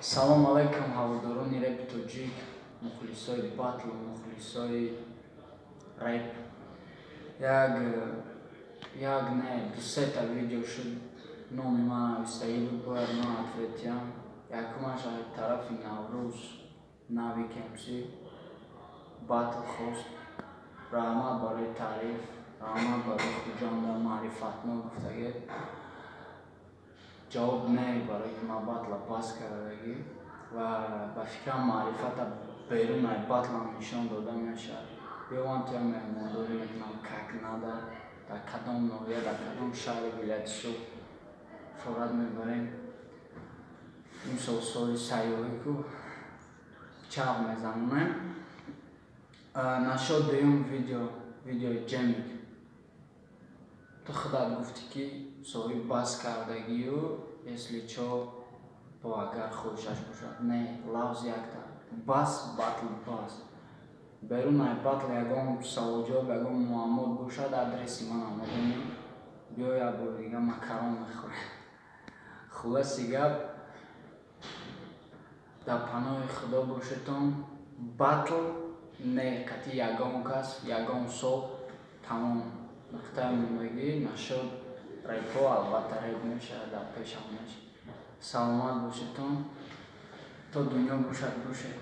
Салом алайкум, ҳаводорони репи тоҷик, мухлисои батл, мухлисои реп. Як не, дусета видео шуд, номи ман навистагӣ буд, бояд ман ответ диҳам. Якумаш аз тарафи Наврӯз Нави Кемсӣ батл хост. Раҳмат барои таъриф, раҳмат барои Хуҷанда маърифатнок гуфтагӣ. Ҷавоб не, барои ки ман батла бас кардагӣ ва ба фикрам, маърифата берун ай батлам нишон дода мешавад. Биё, ман туя меҳмондорӣ мекунам, как надо, дар кадом ноҳия, дар кадом шаҳри вилояти Суғд форат мебарем. Имсол соли сайёҳӣ ку, чағ мезанонем. Нашод, дуюм видео, видеои Ҷемик. Ту худат гуфтӣ, ки соҳиб бас кардагию, если чо, бо агар хоҳишаш бошад. Не, лафз якта: бас, батл бас. Берун ай батл ягон саволҷавоб, ягон муаммо бошад, адреси манам медонӣ, биё, як бори дига макарон мехӯрем. Хулоси гап, дар паноҳи Худо бошедтон. Батл не қати ягон кас, ягон сол, тамом, нуқтаи мондагӣ. Нашуд репо, албатта реп мешавад, дар пешам мешавад. Саломат бошедтон, то дунё бошад, бошед.